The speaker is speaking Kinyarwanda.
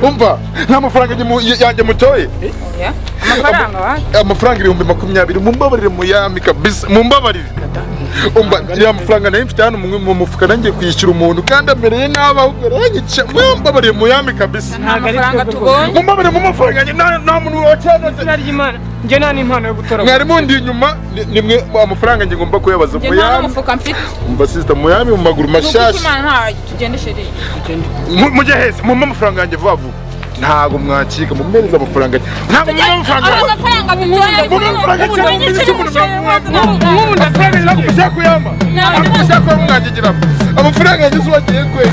Umva, nta mafaranga yanjye mutoye. Oya, amafaranga wa Amafaranga 20,000, mumbabarire muyami kabisa, mumbabarire. Umva, ya mafaranga nari mfite hano mu mufuka, nangiye kwishyura umuntu kandi amereye nabi, ahubwo aranyica. Mumbabarire muyami kabisa. Nta Ntabwo ari mafaranga twebwe. tubonye. Mumbabarire mu mafaranga yanjye, nta muntu wacyanoze. Izina ry'Imana, njye nta n'impano yo gutora. Mwari mundi inyuma, nimwe amafaranga njye ngomba kuyabaza. Njye nta Muyami. n'umufuka mfite. Umva sister, muyami mu maguru Ni ukuri mashasha. Imana, ntayo. Tugende, chéri. Mujye hese? Mumpe amafaranga yanjye vuba vuba. Ntabwo mwacika, mumpereze amafaranga yanjye. Ntabwo mumpe amafaranga Aba yanjye. mafaranga dutoye. Mumpe amafaranga cyangwa mumpe icyo umuntu. Nk'ubu ndasaba. Ntabwo mushaka kuyampa, ntabwo mushaka kuba mwangigiramo amafaranga yanjye. Se wagiye kwe?